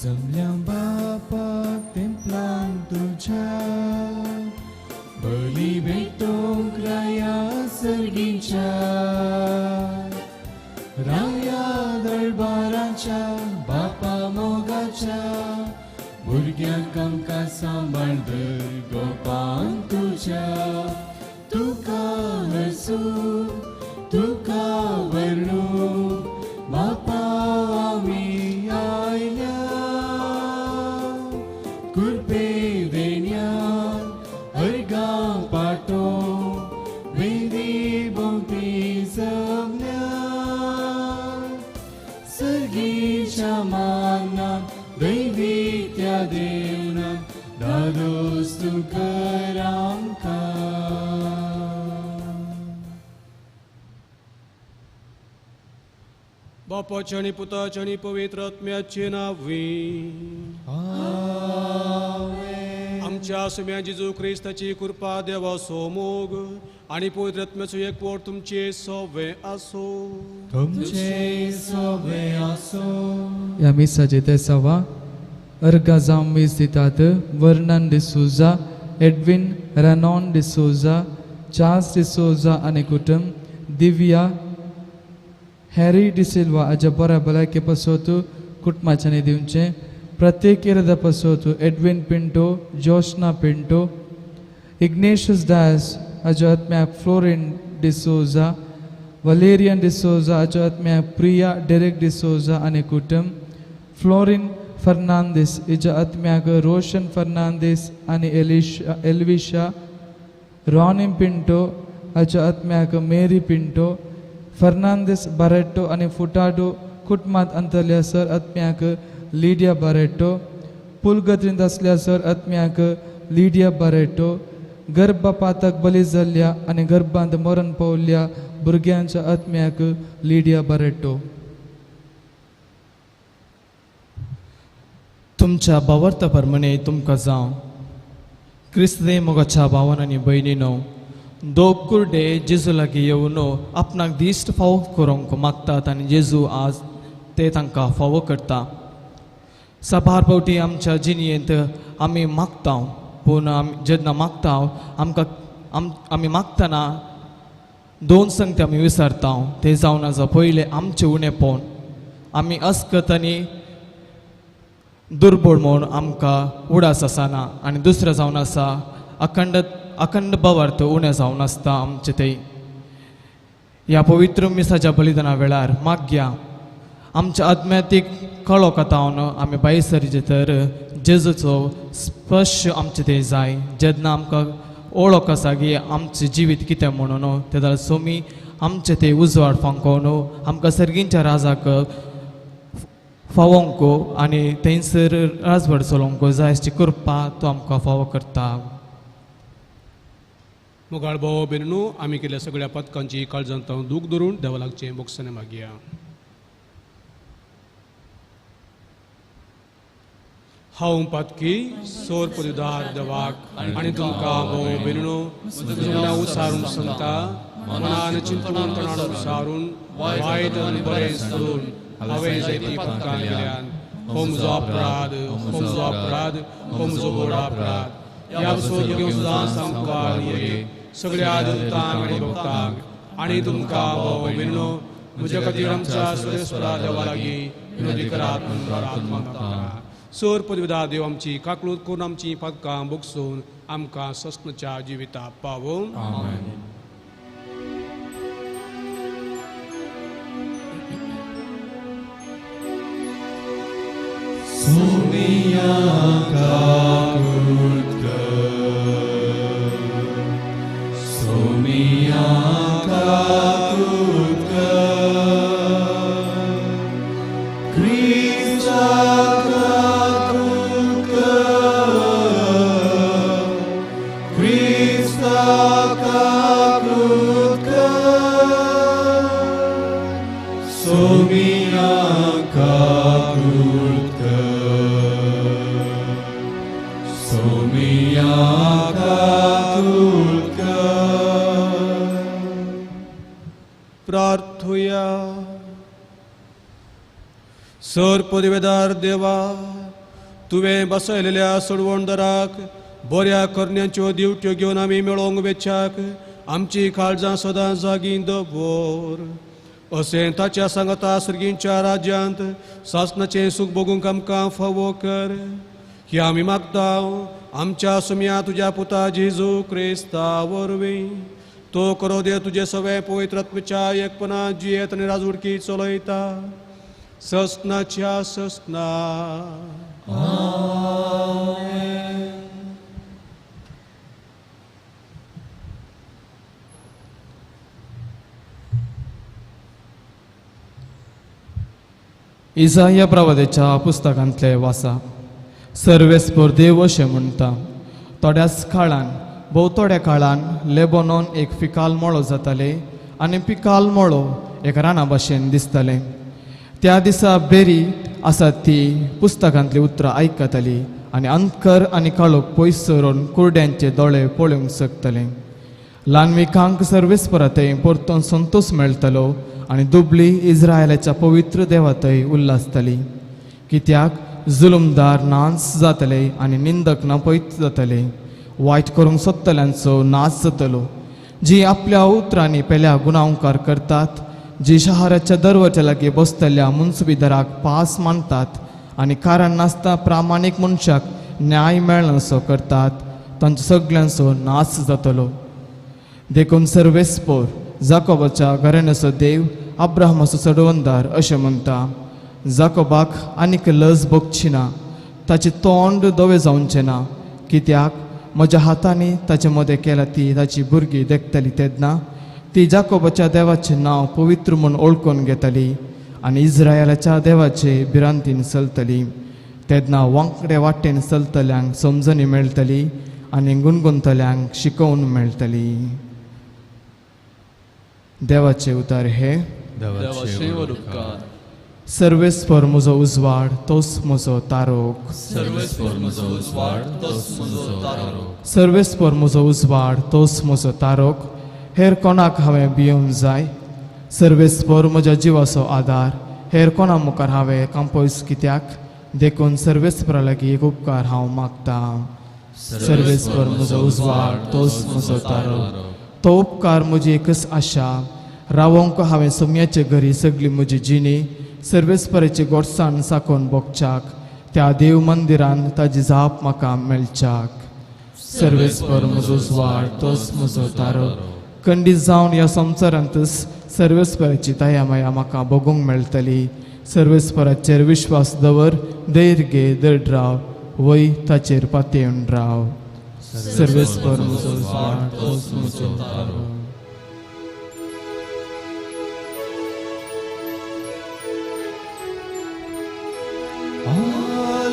जमल्या बापाक तेंपलान तुज्या बली भेटोवंक राया सर्गीच्या राया दरबाराच्या बापा मोगाच्या भुरग्यांक आमकां सांबाळ धर गोपान तुज्या तुका हरसूं तुका वर्णू बापा आमी आयल्या कुरपे देण्या अर्गां पाटो वेदी भोंवती जमल्या सर्गीच्या मानान दैवी त्या देवनान दादोस तूं कर आमकां. बापाच्या आनी पुताच्या आनी पवित्र आत्म्याचे नांवी आमच्या सुम्या जेजू क्रिस्ताची कृपा देवाचो मोग आनी पवित्र आत्म्याचो एकवट तुमचे सवे आसो. तुमचे सवे आसो. ह्या मिसाचे ते सवा अर्गां जावं मीस दितात वर्णन D'Souza, Edwin Renan D'Souza, Charles D'Souza आनी कुटुंब, दिव्या हॅरी डिसिल्वा हाज्या बऱ्या भलायके पासत कुटुंबाच्यांनी दिवचें. प्रत्येक इरादा पासत एडविन पिंटो, जोशना पिंटो, इग्नेशियस डायस हाज्या आत्म्याक फ्लोरिन डिसोजा, वलेरियन डिसोजा हाज्या आत्म्याक प्रिया डेरेक डिसोजा आनी कुटुंब, फ्लोरिन फर्नांदीस हिज्या आत्म्याक रोशन फर्नांदीस आनी एल्विशा, रॉनी पिंटो हाज्या आत्म्याक मेरी पिंटो, फर्नांदीस बारेटो आनी फुटाडो कुटुंबांत अंतरल्या सर आत्म्याक लिडिया बारेटो, पुलगत्रींत आसल्या सर आत्म्याक लिडिया बारेटो, गर्भपाताक बली जाल्ल्या आनी गर्भांत मरण पावल्ल्या भुरग्यांच्या आत्म्याक लिडिया बारेटो. तुमच्या भावार्था प्रमाणे तुमकां जावं. क्रिस्ते मोगाच्या भावान आनी भयणीनो, दोग कुर्डे जेजू लागीं येवन आपणाक दिश्ट फावो करूंक मागतात आनी जेजू आज ते तांकां फावो करता. साबार फावटी आमच्या जिणेंत आमी मागता, पूण आमी जेन्ना मागता आमकां आमी मागतना दोन संगती आमी विसरता. ते जावन आसा पयलें आमचें उणेपण, आमी अस्कत आनी दुर्बळ म्हूण आमकां उडास आसना, आनी दुसरें जावन आसा अखंड अखंड भावार्थ उणें जावन आसता आमचें थंय. ह्या पवित्र मिसाच्या बलिदाना वेळार मागया आमच्या आत्म्यातीक कळोखातावन आमी भायर सरचे तर जेजूचो स्पर्श आमचें थंय जाय. जेन्ना आमकां ओळख आसा की आमचें जिवीत कितें म्हणून, तेन्ना सोमी आमचें थंय उजवाड फांकोवन आमकां सर्गींच्या राजाक फावोंक आनी थंयसर राजवट चलोवंक जाय अशी कृपा तो आमकां फावो करता. मोगाळ भाव भयणींनो, आमी केल्ल्या सगळ्या पदकांची काळजांत दूख धरून देवा लागचें मोगसाने मागया. हांव पातकी सोर पदवीदार देवाक आनी तुमकां भाव भयणींनो म्हज्या उसारून सांगता, मनान चिंतून तणान उसारून वायट आनी बरें सोडून हांवें जायतीं पदकां केल्यान. हो म्हजो अपराध, हो म्हजो अपराध, हो म्हजो व्हड अपराध. ह्या सोद घेवन सुद्दां सामकार ये सगळ्या दुतांक आनी भक्तांक आनी तुमकां भाव भयणींनो म्हज्या खातीर आमच्या सुरेश्वरा देवा लागीं विनोदी करात म्हूण प्रार्थना मागता. सोर पदवीदार देव आमची काकलूत करून आमची पदकां बोगसून आमकां सस्नच्या जिविता पावोवन. सोमिया काकूत कर, सोमिया काकूत कर, क्रिस्ता काकूत कर, क्रिस्ता काकूत कर, सोमिया काकूत कर, सोमिया काकूत कर. प्रार्थुया. सर पदवेदार देवा, तुवें बसयलेल्या सोडवणदाराक बऱ्या करण्यांच्यो दिवट्यो घेवन आमी मेळोवंक वेच्याक आमची काळजां सदां जागी दवर. अशें ताच्या सांगता सर्गींच्या राज्यांत सासणाचें सूख भोगूंक आमकां फावो कर. ही आमी मागता आमच्या सुम्या तुज्या पुता जेजू क्रिस्ता वरवीं. तो करो दे तुजे सवे पवित्र आत्म्याच्या एकपणा जियेत आनी राजवडकी चलयता ससनाच्या ससना. इजाया प्रवादेच्या पुस्तकांतले वासा. सर्वेस्पर देव अशें म्हणटा, थोड्याच काळान भोव थोड्या काळान लेबनॉन एक फिकाल मळो जाताले आनी पिकाल मळो एक राना भाशेन दिसतालें. त्या दिसा बेरी आसा ती पुस्तकांतली उतरां आयकताली आनी अंतकर आनी काळोख पयस सरून कुरड्यांचे दोळे पळोवंक शकतले. ल्हानविकांक सर्वेस्परा थंय परतून संतोश मेळटलो आनी दुबली इस्रायलाच्या पवित्र देवा थंय उल्हासतली. कित्याक जुलुमदार नाच जातले आनी निंदक नापयत जातले. वायट करूंक सोदतल्यांचो नाच जातलो. जी आपल्या उतरांनी पेल्या गुणांकार करतात, जी शहराच्या दरवट्या लागीं बसतल्या मुन्सुबीदाराक पास मानतात आनी कारण नासता प्रामाणीक मनशाक न्याय मेळनासो करतात, तांचो सगल्यांचो नाच जातलो. देखून सर्वेस्पोर जाकोबाच्या घराण्याचो देव अब्राहमाचो चडवंदार अशें म्हणटा, जाकोबाक आनीक लज भोगची ना, ताचें तोंड धवें जावचें ना. कित्याक म्हज्या हातांनी ताचे मदें केला ती ताची भुरगीं देखतली तेन्ना ती जाकोबाच्या देवाचें नांव पवित्र म्हूण ओळखून घेतली आनी इस्रायलाच्या देवाचे भिरांतीन चलतली. तेन्ना वांकडे वाटेन चलतल्यांक समजणी मेळटली आनी गुणगुणतल्यांक शिकोवन मेळटली. देवाचे उतार हे. सर्वेस्पर म्हजो उजवाड तोच म्हजो तारोक. सर्वेस्पर म्हजो उजवाड तोच म्हजो तारोक. सर्वेस्पर म्हजो उजवाड तोच म्हजो तारोक. हेर कोणाक हांवें भियोवंक जाय? सर्वेस्पर म्हज्या जिवाचो आदार. हेर कोणा मुखार हांवें कांपोयस कित्याक? देखून सर्वेस्परा लागीं एक उपकार हांव मागतां. सर्वेस्पर म्हजो उजवाड तोच म्हजो तारोक. तो उपकार म्हजी एकच आशा. रावोंक हांवें सोम्याचे घरी सगळी म्हजी जिणी सर्वेस्पराची गोडसाण साकोवन भोगच्याक त्या देव मंदिरान ताजी जाप म्हाका मेळच्याक. सर्वेस्पर म्हजो उजवाड तोच म्हजो तारो. खंडीत जावन ह्या संवसारांतच सर्वेस्पराची दया माया म्हाका भोगूंक मेळटली. सर्वेस्पराचेर विश्वास दवर, धैर्य घे, दृढ राव, वय ताचेर पातयेवन राव. सर्वेस्पर म्हजो उजवाड तोच म्हजो तारो.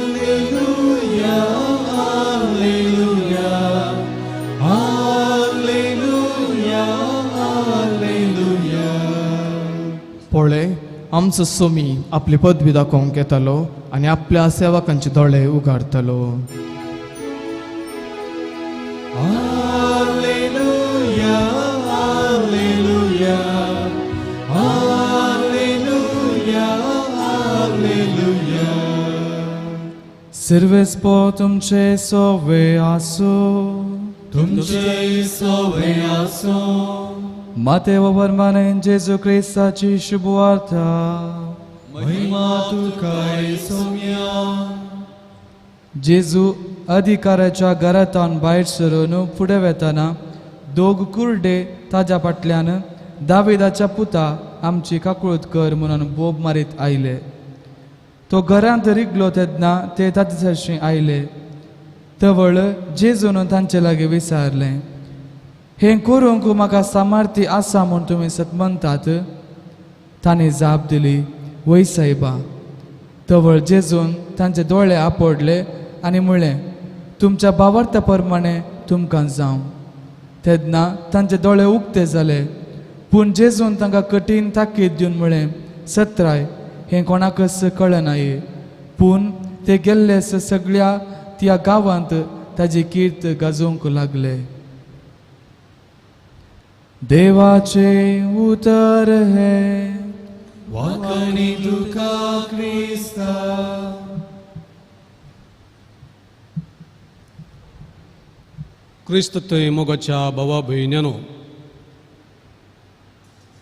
Alleluia, Alleluia, Alleluia, Alleluia. पळय आमचो सोमी आपली पदवी दाखोवंक येतालो आनी आपल्या सेवकांचे दोळे उगारतलो. Alleluia, Alleluia, Alleluia, Alleluia. सर्वेस्पर तुमचे सोवे आसूं. तुमचे सोवे आसूं. मातेव परमानेन जेजू क्रिस्ताची शुभवार्ता. महिमा तुका सोम्या. जेजू अधिकाराच्या घरांतल्यान भायर सरून फुडें वेतना दोग कुरडे ताज्या फाटल्यान दाविदाच्या पुता आमची काकूळत कर म्हणून बोब मारीत आयले. तो घरांत रिगलो तेन्ना ते ताजे सरशीं आयले. तवळ जेजून तांचे लागीं विचारलें, हें करूंक म्हाका सामर्थ्य आसा म्हूण तुमी सत म्हणटात? तांणी जाप दिली, वय सायबा. तवळ जेजून तांचे दोळे आपडले आनी म्हणलें, तुमच्या भावार्था प्रमाणे तुमकां जावं. तेन्ना तांचे दोळे उक्ते जाले. पूण जेजून तांकां कठीण ताकीद दिवन म्हणलें, सत्राय हें कोणाकच कळनाये. पूण ते गेल्ले सगळ्या त्या गांवांत ताजी कीर्त गाजोवंक लागले. देवाचे उतर हे. वाकणी तुका क्रिस्ता. क्रिस्त थंय मोगाच्या भावा भयण्यानो,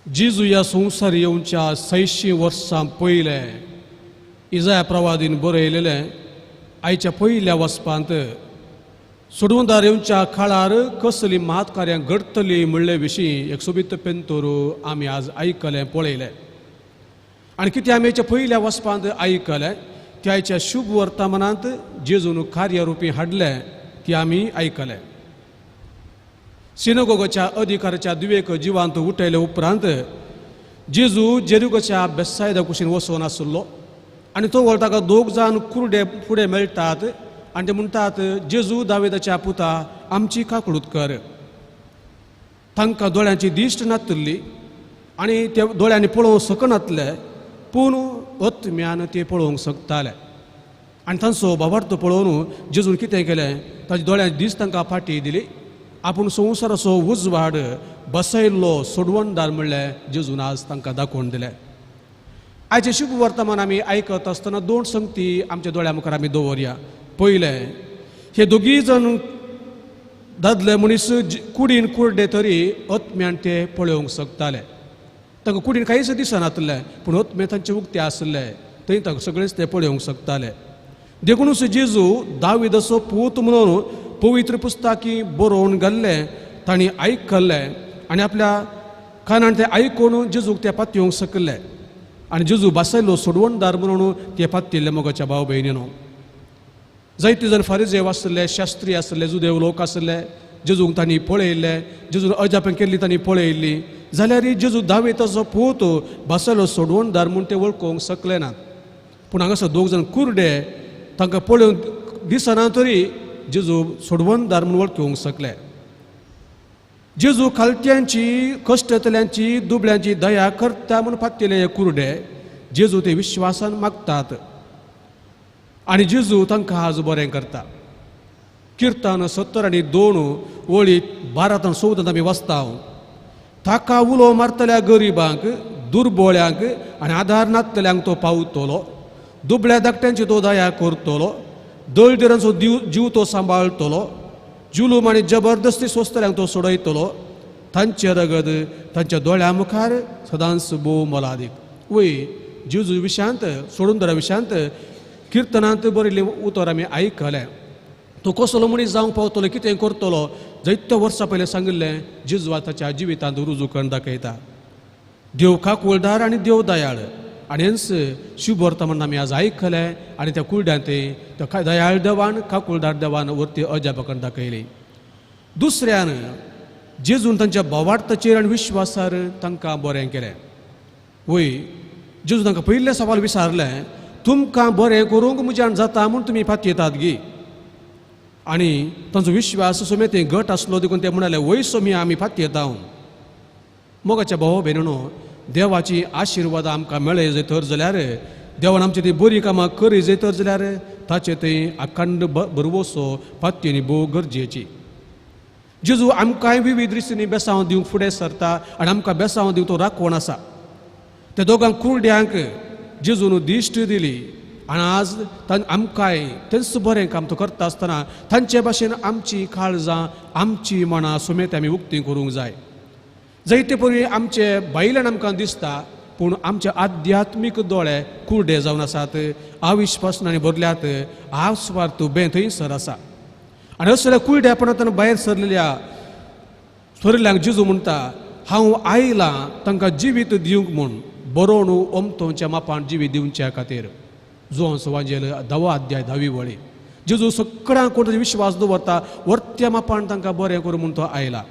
जेजू ह्या संवसार येवच्या 600 वर्सां पयलें इजाया प्रवादीन बरयलेलें आयच्या पयल्या वचपांत सोडवणदार येवच्या काळार कसली महत्कार्यां घडटली म्हणले विशीं एक सोबीत पेंतोर आमी आज आयकलें पळयलें. आनी कितें आमी आयच्या पयल्या वचपांत आयकलें त्या आयच्या शुभ वर्तमानांत जेजून कार्यरुपी हाडलें ती आमी आयकलें. सिनगोगाच्या अधिकाराच्या दुवेक जिवांत उठयले उपरांत जेजू जेरुगाच्या बेसायदा कुशीन वचून आसलो आनी तो वळ ताका दोग जाण कुरडे फुडें मेळटात आनी ते म्हणटात, जेजू दावेदाच्या पुता आमची काकळूत कर. तांकां दोळ्यांची दिश्ट नातली आनी ते दोळ्यांनी पळोवंक शकनातले, पूण आत्म्यान ते पळोवंक शकताले. आनी तांचो भावार्थ पळोवन जेजून कितें केलें, ताच्या दोळ्यांची दिश्ट तांकां फाटी दिली. आपूण संवसाराचो उजवाड बसयल्लो सोडवणदार म्हणलें जेजून आज तांकां दाखोवन दिलें. आयचें शुभ वर्तमान आमी आयकत आसतना दोन संगती आमच्या दोळ्या मुखार आमी दवरया. पयलें, हे दोगीय जाण दादले मनीस कुडीन कुरडे तरी आत्म्यान ते पळोवंक शकताले. तांकां कुडीन कांयच दिसनातलें, पूण आत्मे तांचे उक्ते आसले थंय तांकां सगळेच ते पळोवंक शकताले. देखूनच जेजू दाविदाचो पूत म्हणून पवित्र पुस्तकी बरोवन घाल्लें तांणी आयकल्लें आनी आपल्या कानान ते आयकून जेजूक ते पातयेवंक शकले आनी जेजू बसयलो सोडवणदार म्हणून ते पातयल्ले. मोगाच्या भाव भयणीनो, जायते जाण फारिजेव आसले, शास्त्री आसले, जुदेव लोक आसले, जेजूक तांणी पळयल्ले, जेजून अजापां केल्ली तांणी पळयल्ली, जाल्यार जेजू दावेताचो पूत बसयलो सोडवणदार म्हूण ते वळखूंक शकले नात. पूण हांगासर दोग जाण कुरडे तांकां पळोवंक दिसना तरी जेजू सोडवणदार म्हूण वळखूंक शकले. जेजू खालत्यांची, कश्टतल्यांची, दुबळ्यांची दया करता म्हूण पातयले हे कुरडे जेजू ते विश्वासान मागतात आनी जेजू तांकां आज बरें करता. किर्तन 72 वळी 12 ते 14 आमी वाचता. ताका उलो मारतल्या गरिबांक, दुर्बोळ्यांक आनी आधार नातल्यांक तो पावतलो, दुबळ्या धाकट्यांची तो दया करतलो, दळदिरांचो जीव तो सांबाळटलो, जुलूम आनी जबरदस्ती सोंसतल्यांक तो सोडयतलो, तांचे रगत तांच्या दोळ्या मुखार सदांच भोव मोलादीक. वय जेजू विशांत सोडून विशांत किर्तनांत बरयल्लें उतर आमी आयकलें. तो कसलो मनीस जावंक पावतलो, कितें करतलो, जायत्या वर्सां पयलें सांगिल्लें जेजू ताच्या जिवितांत रुजू करून दाखयता. देव काकुळदार आनी देव दयाळ आनी हेंच शुभ वर्तमान आमी आज आयकलें आनी त्या कुरड्यांत त्या दयाळ देवान काकुळदार देवान वरती अजापां करून दाखयली. दुसऱ्यान जेजून तांच्या भावार्थाचेर आनी विश्वासार तांकां बरें केलें. वय जेजू तांकां पयलें सवाल विचारलें, तुमकां बरें करूंक म्हज्यान जाता म्हूण तुमी पातयेतात गी? आनी तांचो विश्वास सोमे ते घट आसलो देखून ते म्हणाले, वय सोमी आमी पातयेता. मोगाच्या भाव भयणीनो, देवाची आशिर्वाद आमकां मेळय जर तर जाल्यार, देवान आमची ती बरी कामां करी जर तर जाल्यार ताचे थंय अखंड भरवसो पातयेनी भोव गरजेची. जेजू आमकांय विविध रितींनी बेसांव दिवंक फुडें सरता आनी आमकां बेसांव दिवंक तो राखवण आसा. त्या दोगांक कुरड्यांक जेजून दिश्ट दिली आनी आज आमकांय तेंच बरें काम तो करता आसतना तांचे भाशेन आमची काळजां, आमची मनां सुमेत आमी उक्ती करूंक जाय. जायते परी आमचे भायल्यान आमकां दिसता, पूण आमचे आध्यात्मीक दोळे कुरडे जावन आसात, अविश्वासनांनी भरल्यात, आस्वार्थ बें थंयसर आसा. आनी असल्या कुरड्यापणांतल्यान भायर सरलेल्या सरिल्ल्यांक जेजू म्हणटा, हांव आयलां तांकां जिवीत दिवंक म्हूण, बरोवन ओमतोंच्या मापान जिवीत दिवच्या खातीर. जुवांचो वांजेल 10 अध्याय 10वी वळी. जेजू सगळ्यांक कोण विश्वास दवरता वर्त्या मापान तांकां बरें करूं म्हूण तो आयला.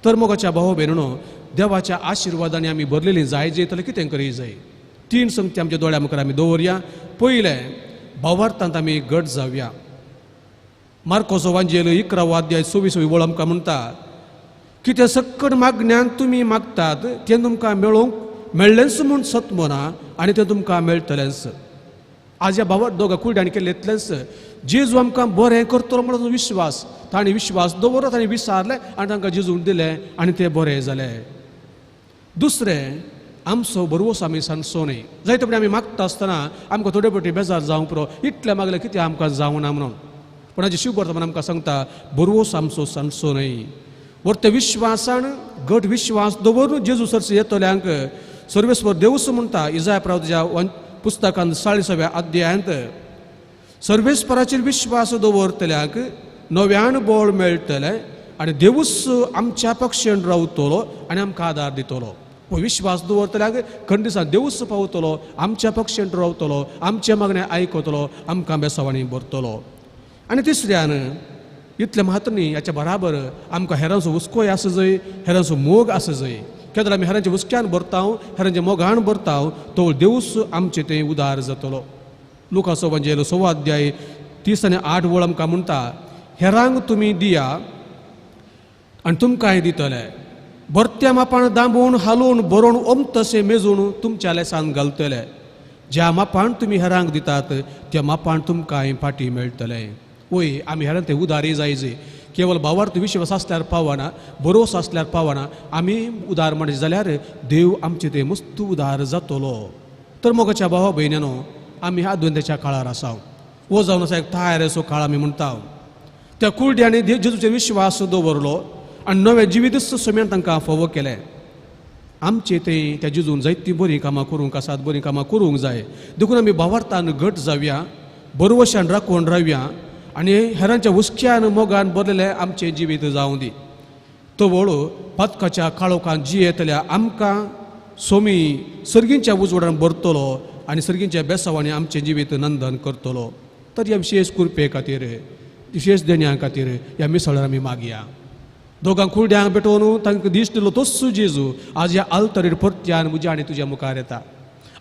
तर मोगाच्या भाव भयणीनो, देवाच्या आशिर्वादांनी आमी भरलेली जाय जे जाल्यार कितें करी जाय? तीन संगती आमच्या दोळ्या मुखार आमी दवरया. पयलें, भावार्थांत आमी घट जावया. मार्कोसो वांजेल 11 अध्याय 26 वळ आमकां म्हणटा, कितें सक्कड मागण्यान तुमी मागतात तें तुमकां मेळोवंक मेळ्ळेंच म्हूण सत म्हणा आनी तें तुमकां मेळटलेंच. आज ह्या भावा दोगां कुरड्यांनी केल्लें इतलेंच, जेजू आमकां बरें करतलो म्हणून विश्वास तांणी विश्वास दवरलो, तांणी विचारलें आनी तांकां जेजून दिलें आनी ते बरें जाले. दुसरें, आमचो भरवोस आमी सांगचो न्हय. जायते फावटी आमी मागता आसतना आमकां थोडे फावटी बेजार जावंक पुरो, इतलें मागलें कितें आमकां जावना म्हणून. पूण हाजे शिव वर्तमान आमकां सांगता बरोस आमचो सांडचो न्हय. वर्ते विश्वासान घट विश्वास दवरून जेजू सरशी येतल्यांक सर्वेस्वर देवूस म्हणटा इजाय प्रावतीच्या पुस्तकान 40व्या अध्यायांत सर्वेस्पराचेर विश्वास दवरतल्यांक नव्यान बळ मेळटलें आनी देवूस आमच्या पक्षेन रावतलो आनी आमकां आदार दितलो. विश्वास दवरतल्यांक खंडिसान देवूस पावतलो, आमच्या पक्षेन रावतलो, आमच्या मागणें आयकतलो, आमकां बेसावांनी भरतलो. आनी तिसऱ्यान इतलें मात्र न्ही, हाच्या बराबर आमकां हेरांचो हुस्कोय आसा जाय, हेरांचो मोग आसा जाय. केन्ना आमी हेरांच्या हुस्क्यान भरता, हेरांच्या मोगान भरता, तो देवूस आमचे थंय उदार जातलो. लुकासो वंजेलो 6 अध्याय 30 आनी 8 वळ आमकां म्हणटा, हेरांक तुमी दिया आनी तुमकांय दितले, भरत्या मापान दांबून हालून बरोवन ओमतशें मेजून तुमच्या लेसान घालतले. ज्या मापान तुमी हेरांक दितात त्या मापान तुमकांय फाटी मेळटले. वय आमी हेरांक ते उदारी जायजे. केवल भावार्थ विश्वास आसल्यार पावना, भरोस आसल्यार पावना, आमी उदार म्हणचे जाल्यार देव आमचे ते मस्त उदार जातलो. तर मोगाच्या भावा भयण्यानो, आमी ह्या द्वंद्वाच्या काळार आसा. वो जावन आसा एक तयार असो काळ आमी म्हणटा. त्या कुर्ड्यांनी जेजूचेर विश्वास दवरलो आनी नवें जिवीतच सोम्यान तांकां फावो केलें. आमचे थंय त्या जेजून जायतीं बरीं कामां करूंक आसात, बरीं कामां करूंक जाय. देखून आमी भावार्थान घट जावया, बरवशान राखून रावया आनी हेरांच्या हुस्क्यान मोगान बरलेलें आमचें जिवीत जावं दी. तवळ पातकाच्या काळोखान जियेतल्या आमकां सोमी सर्गींच्या उजवाडान भरतलो आनी सर्गींच्या बेसावांनी आमचें जिवीत नंदन करतलो. तर ह्या विशेश कृपे खातीर, विशेश देण्या खातीर ह्या मिसळार आमी मागया. दोगां कुर्ड्यांक भेटोवन तांकां दीस दिलो तोच जेजू आज ह्या आल्तरीर परत्यान म्हज्या आनी तुज्या मुखार येता.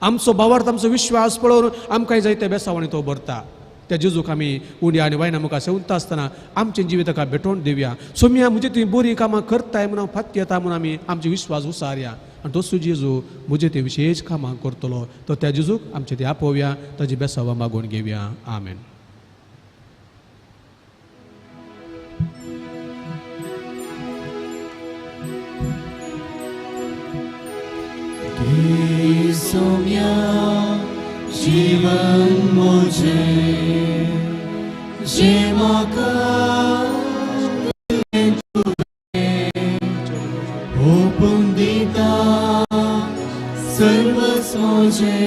आमचो भावार्थ, आमचो विश्वास पळोवन आमकां जायते बेसावांनी तो भरता. त्या जेजूक आमी उण्या आनी वायना मुखार सेवता आसतना आमचें जिवीत ताका भेटोवन दिवया. सोम्या म्हजे तुवें बरीं कामां करताय म्हणून हांव फात येता म्हणून आमी आमचे विश्वास उसारया आनी तोच जेजू म्हजे ते विशेश कामां करतलो. तर त्या जेजूक आमचे ते आपोवया, ताजी बेसावां मागून घेवया. आमेन. सोम्या जीवन मुझे जे म्हाका ओपून दिता सर्वस्व मुझे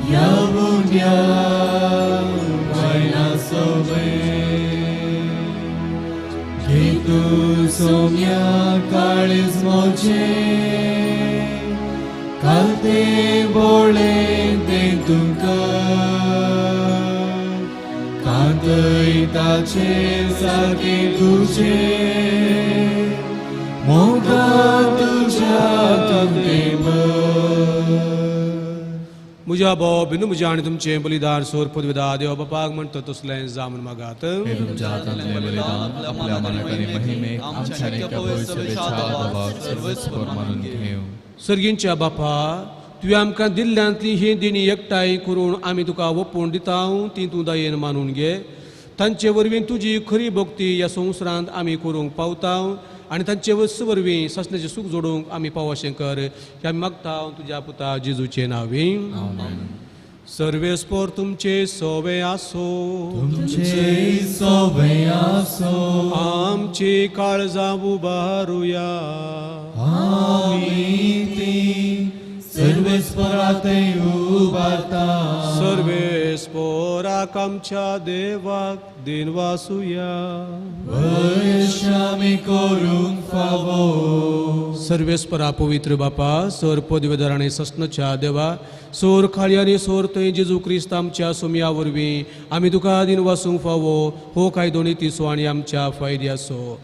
ह्या उड्या वयना सोबे घे तूं सोम्या काळीज मुझे कालते बोळे ते तुमकां कांतय ताचे सारके तुजे मोगा तुज्या तुमते. म्हज्या भाव बिनू म्हज्या आनी तुमचें बलिदान सोर पदविदा देव बापाक म्हणटा तसलें जावन मागात. तुमच्या हातांतलें बलिदान आपल्या मानाक आनी महिमेक आमच्या आनी एका पवित्र सभेच्या आदावाक सर्वेस्पर मानून घेवं. सर्गींच्या बापा, तुवें आमकां दिल्ल्यांतली ही दिणी एकठांय करून आमी तुका ओपून दिता, ती तूं दयेन मानून घे. तांचे वरवीं तुजी खरी भक्ती ह्या संवसारांत आमी करूंक पावता आनी तांचे वरवीं सासणाचें सूख जोडूंक आमी पावशें कर. ह्या आमी मागता तुज्या पुता जेजूचे नांवी. सर्वेस्पर तुमचे सोवे आसो, तुमचे सोवे आसो. आमची काळजां उबारुया, आमी ती सर्वेस्परातय उबारता. सर्वेस्पराक आमच्या देवाक दिनवासुया, आमी करूंक फावो. सर्वेस्परा पवित्र बापा, सर पदवेदार आनी सस्नच्या देवा, सोर खाळी आनी सोर थंय जेजू क्रिस्त आमच्या सोमया वरवीं आमी तुका दिनवासूंक फावो. हो कायदो नितीचो आनी आमच्या फायद्याचो.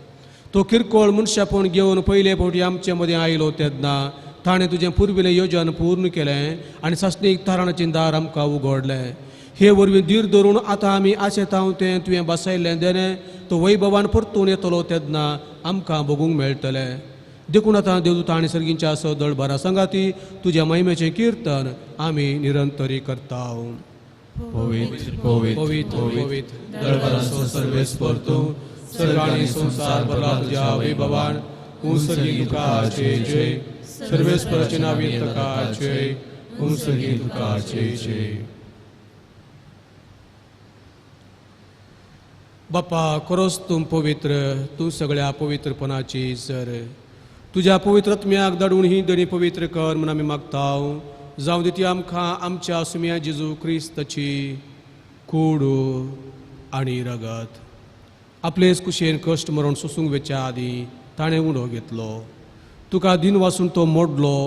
तो किरकोळ मनशापण घेवन पयले फावटी आमचे मदें आयलो तेन्ना ताणें तुजें पुर्विल्लें योजन पूर्ण केलें आनी सासणीक तारणाचें दार आमकां उगडलें. हे वरवीं धीर धरून आतां आमी आशेता तें तुवें बसयल्लें देणें तो वैभवान परतून येतलो तेन्ना आमकां भोगूंक मेळटलें. देखून आतां देवदूता आनी सर्गींच्या सदळभरा सांगाती तुज्या महिमेचें कीर्तन आमी निरंतरी करता. पवित्र पवित्र पवित्र दळभराचो सर्वेस्पर तूं, सर्ग आनी संवसार भरला तुज्या वैभवान. उंसगी तुका जय जय, सर्वेस्पराचे नांवी तुका जय, उंसगी तुका जय जय. बापा खरोच तूं पवित्र, तूं सगळ्या पवित्रपणाची सर. तुज्या पवित्र आत्म्याक धाडून ही दणी पवित्र कर म्हूण आमी मागता. जावं दी ती आमकां आमच्या सुम्या जेजू क्रिस्ताची कूड आनी रगत. आपलेच कुशेन कश्ट मरण सोसूंक वेच्या आदीं ताणें उणो घेतलो. तुका दिन वासून तो मोडलो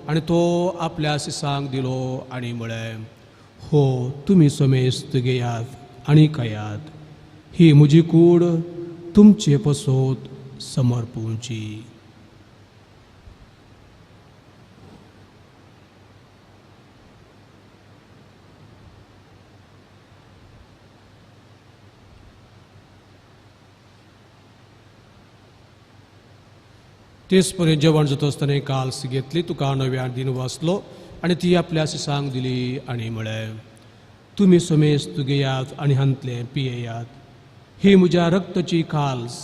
आनी तो आपल्या सिसांक दिलो आनी म्हळें, हो तुमी समेस्त घेयात आनी खायात, ही म्हजी कूड तुमचे पसोत समर्पूंची. तेच पर्यंत जेवण जाता आसतना काल्स घेतली, तुका नव्यान दिन वाचलो आनी ती आपल्या सिसांक दिली आनी म्हळें, तुमी समेस्त घेयात आनी हांतलें पियेयात, ही म्हज्या रक्ताची काल्स,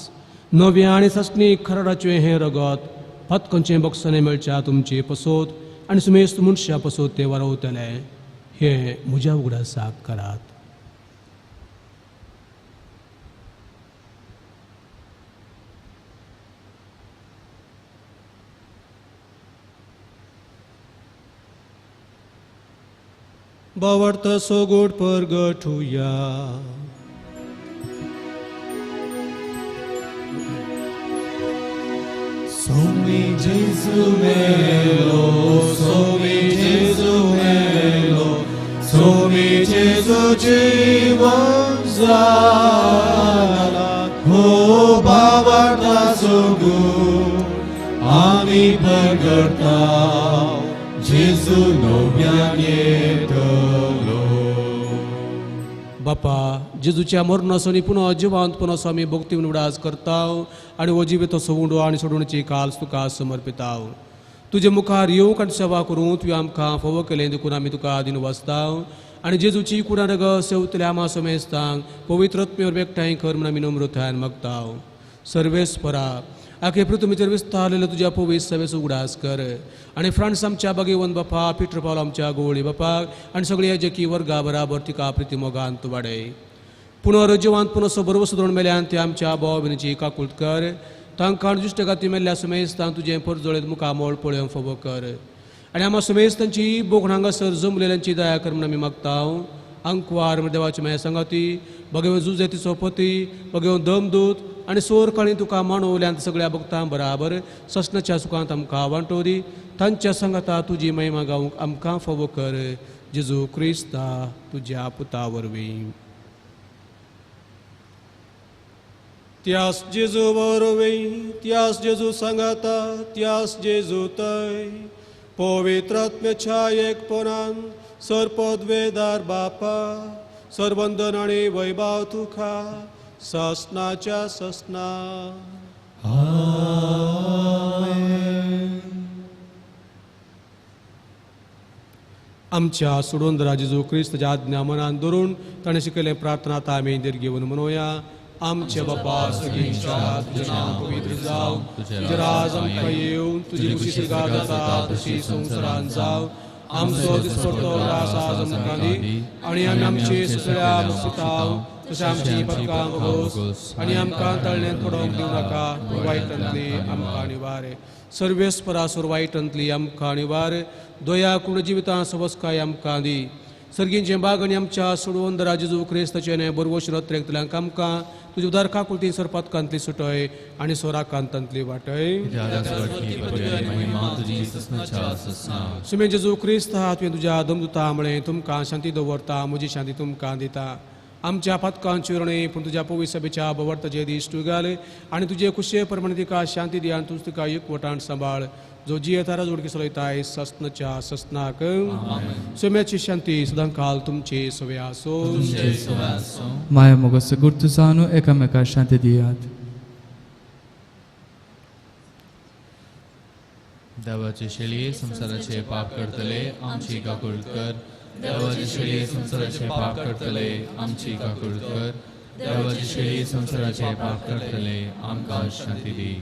नव्या आनी सासणी खरडाचें हें रगत पातकांचें बक्षाणें मेळच्या तुमचे पसोत आनी समेस्त मनशां पसोत तें वारवतलें. हें म्हज्या उगडासाक करात. भावार्थ सोगोड परगटुया. Somi Gesù melo, Somi Gesù melo, Somi Gesù jivan zala, ho भावार्थ सोगोड आमी परगटता, जेजू नव्यान येतलो. बापा जेजूच्या मरणाचो आनी पुनः जिवंतपणाचो आमी भक्ती उगडास करता आनी हो जिवितो सवुंडो आनी सोडवणेची काल्स तुका समर्पिता. तुजे मुखार येवंक आनी सेवा करूं तुवें आमकां फावो केलें देखून आमी तुका दिन वाचता आनी जेजूची कुडां रगत सेवतल्या आमा समेस्तांक पवित्र आत्म्यावर एकठांय कर म्हूण आमी नम्रतायेन मागता. सर्वेस्परा आखे पृथ्वीचेर विस्तारलेलो तुज्या पवित्र सभेचो उगडास कर आनी फ्रांस आमच्या बागेवन बापा, पिटर पावल आमच्या गोवळी बापाक आनी सगळ्या जेकी वर्गा बराबर तिका प्रिती मोगान तूं वाडय. पुनर्जिवांत पुनः बरोबर सुदरून मेल्यान ते आमच्या भाव भयणीची काकूट कर. तांकां दुश्ट गाती मेल्ल्या सुमेस्तांक तुजें परजळीत मुखामळ पळोवंक फावो कर आनी आमा सुमेस्तांची बोगण हांगासर जमलेल्यांची दया कर म्हूण आमी मागता. अंकवार देवाची माया सांगाती भगवे जुजे तिचो पती भगवे दमदूत आनी सोर काळी तुका मानवल्यान सगळ्या भक्तां बराबर ससनाच्या सुखांत आमकां वांटो दी. तांच्या सांगाता तुजी महिमा गावंक आमकां फावो कर. जेजू क्रिस्ता तुज्या पुता वरवीं. त्यास जेजू वरवीं, त्यास जेजू सांगाता, त्यास जेजू तय पवित्र आत्म्याच्या एकपणान सर्पद्वेदार बापा सर्वंदन आनी वैभव तुका ससनाच्या ससना. आमच्या सोडून जेजू क्रिस्ताच्या आज्ञा मनान धरून ताणें शिकयलें प्रार्थना आतां आमी दीर्घ घेवन म्हणोया. आमचे बापा सगळींच्या तुजें नांव पवित्र जावं, तुजें राज आमकां येवं, तुजी खुशी स्वर्गांत जाता तशी संवसारांत जावं. आमचो दिसपडतो ग्रास आज आमकां दी आनी आमी आमची सगळ्या मुक्ताव तशें आमची पदकां भोगोस आनी आमकां तळण्यांत पडोवंक दिवं नाका, वायटांतली आमकां निवार. सर्वेस्परासूर वायटांतली आमकां निवार. दया करून जिवितां सवस्काय आमकां दी. सर्गींचें बाग आनी आमच्या सोडवंदरा जेजू क्रिस्ताचें बरवश रत्रेंतल्यांक आमकां तुजे उदार काकुळती सरपातकांतली सुटय आनी सोराकांतांतली वाटय. सुमे जेजू क्रिस्त हा तुवें तुज्या दमदुता म्हळें, तुमकां शांती दवरता, म्हजी शांती तुमकां दिता. आमच्या पातकांची न्हय पूण तुज्या पवित्र सभेच्या बवर्ताचे दीस तूं घाल आनी तुजे खुशे प्रमाणे तिका शांती दी आनी तूं तिका एकवटान सांबाळ, जो जियेता जोडकी चलयताय ससनाच्या ससनाक. सोम्याची शांती सदांकाल तुमचे सवे आसो. माया मोगाचो गुर्त जावन एकामेका शांती दियात. देवाचे शेळये संवसाराचे पाप करतले आमची काकूळ कर. देवाचे शेळये संवसाराचे पाप करतले आमची काकूळ कर. देवाचे शेळये संवसाराचे पाप करतले आमकां शांती दी.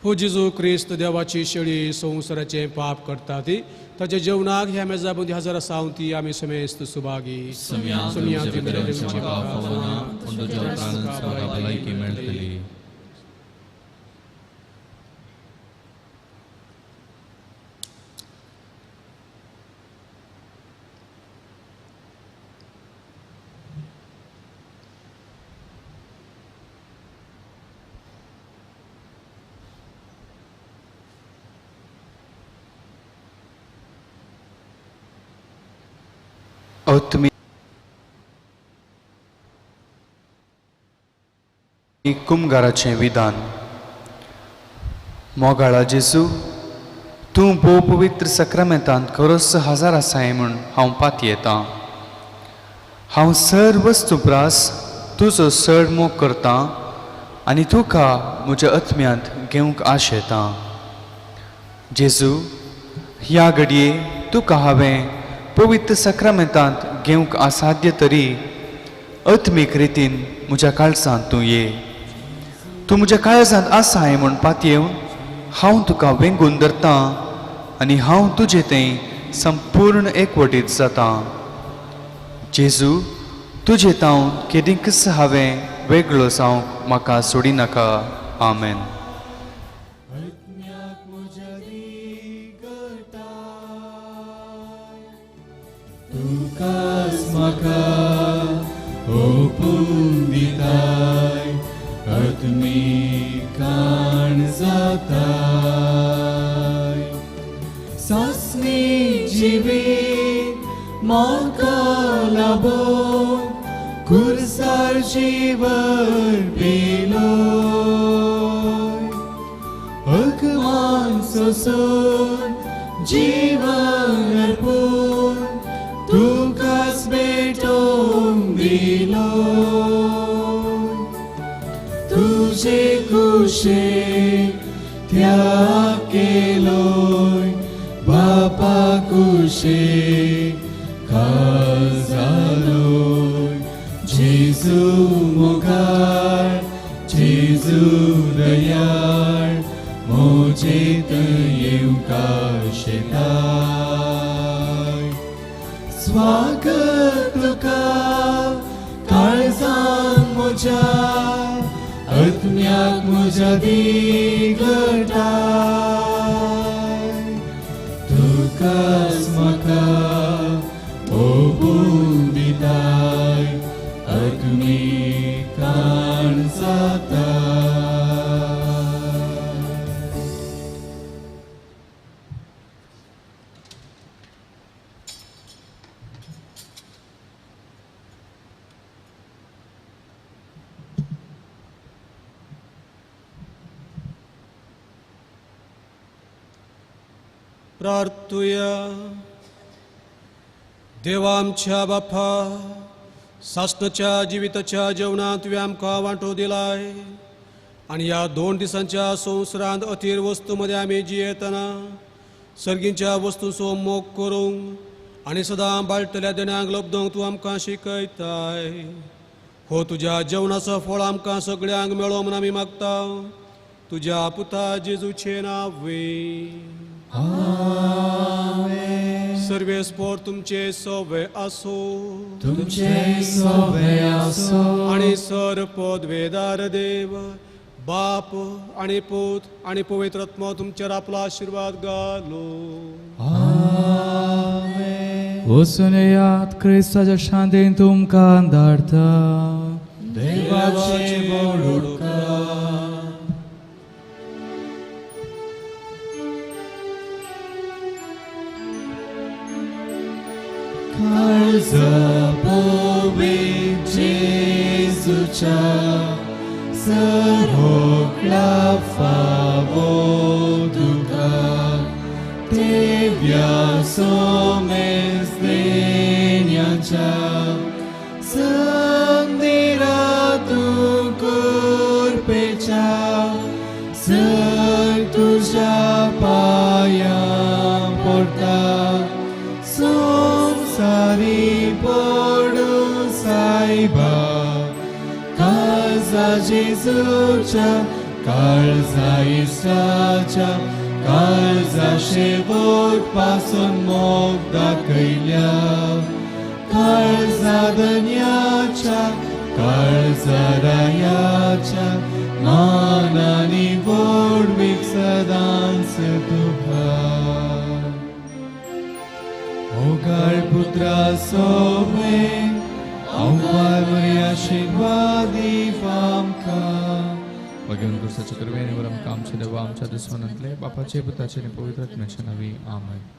हो जेजू क्रिस्त देवाची शेळी संवसाराचें पाप करता ती ताच्या जेवणाक ह्या मेजा बुंदी हजर आसाव ती आमी समेस्त सुभागी. मेळटली. तुमी कुमगाराचें विधान. मोगाळा जेजू, तूं भोव पवित्र सक्रामेंतांत खरोच हजार आसाय म्हूण हांव पातयेतां. हांव सर वस्तू प्रास तुजो चड मोग करतां आनी तुका म्हज्या आत्म्यांत घेवंक आशेतां. जेजू, ह्या घडये तुका हांवें पवित्र सक्रामेंतांत घेवंक असाध्य तरी आत्मीक रितीन म्हज्या काळजांत तूं ये. तूं म्हज्या काळजांत आसाय म्हूण पातयेवन हांव तुका वेंगून धरतां आनी हांव तुजे थंय संपूर्ण एकवटीत जातां. जेजू, तुजे तावन केदींकच हांवें वेगळो जावंक म्हाका सोडिनाका. आमेन. तुकाच म्हाका ओपून दिताय आत्मीकाण जाताय. सासणी जिवीत म्हाका लाबोवंक कुर्सार जीवन पेलोय. अकमान सोसून जीवन अर्पून तुकाच भेटोवंक दिलो. तुजे कुशेक त्याग केलोय बापा कुशेक खाजालोय. जेजू मोगाळ, जेजू दयाळ, म्हजेंत येवंक आशेताय. स्वागत तुका काळजान म्हज्या आत्म्याक म्हज्या दिगटाय. तुकाच म्हाका ओपून दिताय आत्मीकाण जाता. प्रार्थुया. देवा आमच्या बापा, सासणाच्या जिविताच्या जेवणांत तुवें आमकां वांटो दिलाय आनी ह्या 2 दिसांच्या संवसारांत अथीर वस्तू मदें आमी जियेतना सर्गींच्या वस्तूंचो मोग करूंक आनी सदां बाळटल्या देण्यांक लब्दोवंक तूं आमकां शिकयताय. हो तुज्या जेवणाचो फळ आमकां सगळ्यांक मेळो म्हूण आमी मागता. तुज्या पुता जेजूचे नांवे. आमेन. सर्वेस्पोर तुमचे सोवे आसो. तुमचे सोवे आसो. आनी सर पदवेदार देव बाप आनी पूत आनी पवित्र आत्मो तुमचेर आपलो आशिर्वाद घालो. आमेन. वचून येयात, क्रिस्ताच्या शांतीन तुमकां धाडटा. देवाचे व्हड उपकार. काळजा पवित्र जेजूच्या सरोकला फावो तुका तेव्या सोमेस देण्याच्या संदिरा तूं कुरपेच्या सर तुज्या पांयां पडटा. संसारी पडूं सायबा, काळजा जेजूच्या काळजा इश्टाच्या काळजा शेवट पासून मोग दाखयल्या काळजा धन्याच्या काळजा रायाच्या मानानी व्हडवीक सदांच तुका. मोगाळ पुत्रा सोबे हांव आशिर्वाद आमकां. भगवान गुरुसाच्या कृपेने वर आमकां आमच्या देवा आमच्या दुस्मनांतले बापाचे पुताचे आनी पवित्र आत्म्याच्या नांवी आमेन.